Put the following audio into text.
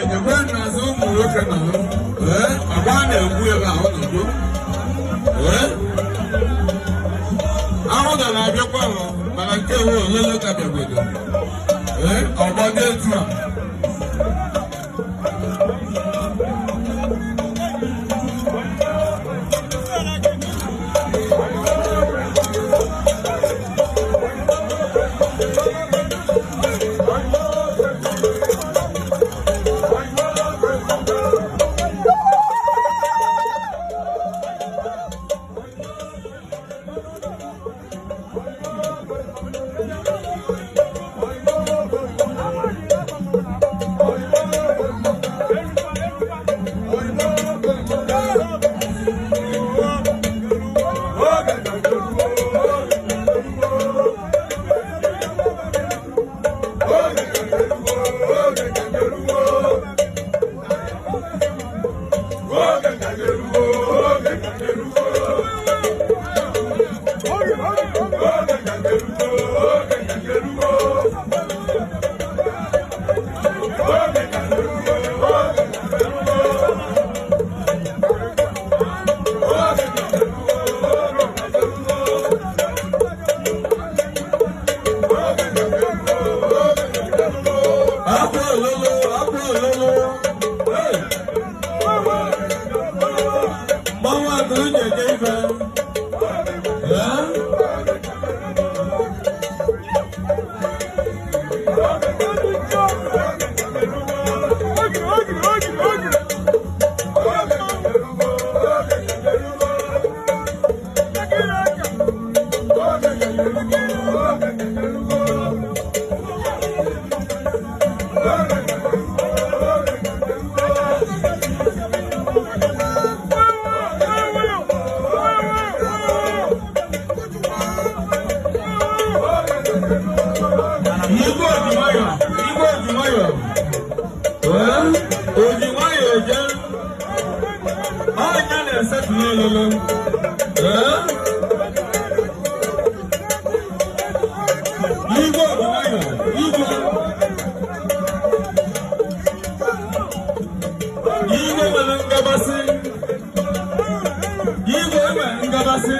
Ekwe n'azụ ụmụ nwoke nọ, ee, agba na-egbu ebe ahụ nọdụ. Ee, ahụ nọ na-abịakwa ahụ, mana nke ewe olele ka bịagodo. Ee, ọgbọ dị etu a. Akwa ololo, akwa ololo. Hey! Mmanwụ akụrụ na-eje ife. Ee? Igwe oji nwayọ, igwe oji nwayọ. Ee? Oji nwayọ eje. Ọnya na-esetụrụ ololo. Ee? Igwe oji nwayọ, igwe. Igwe nwere ngabasị. Igwe nwere ngabasị.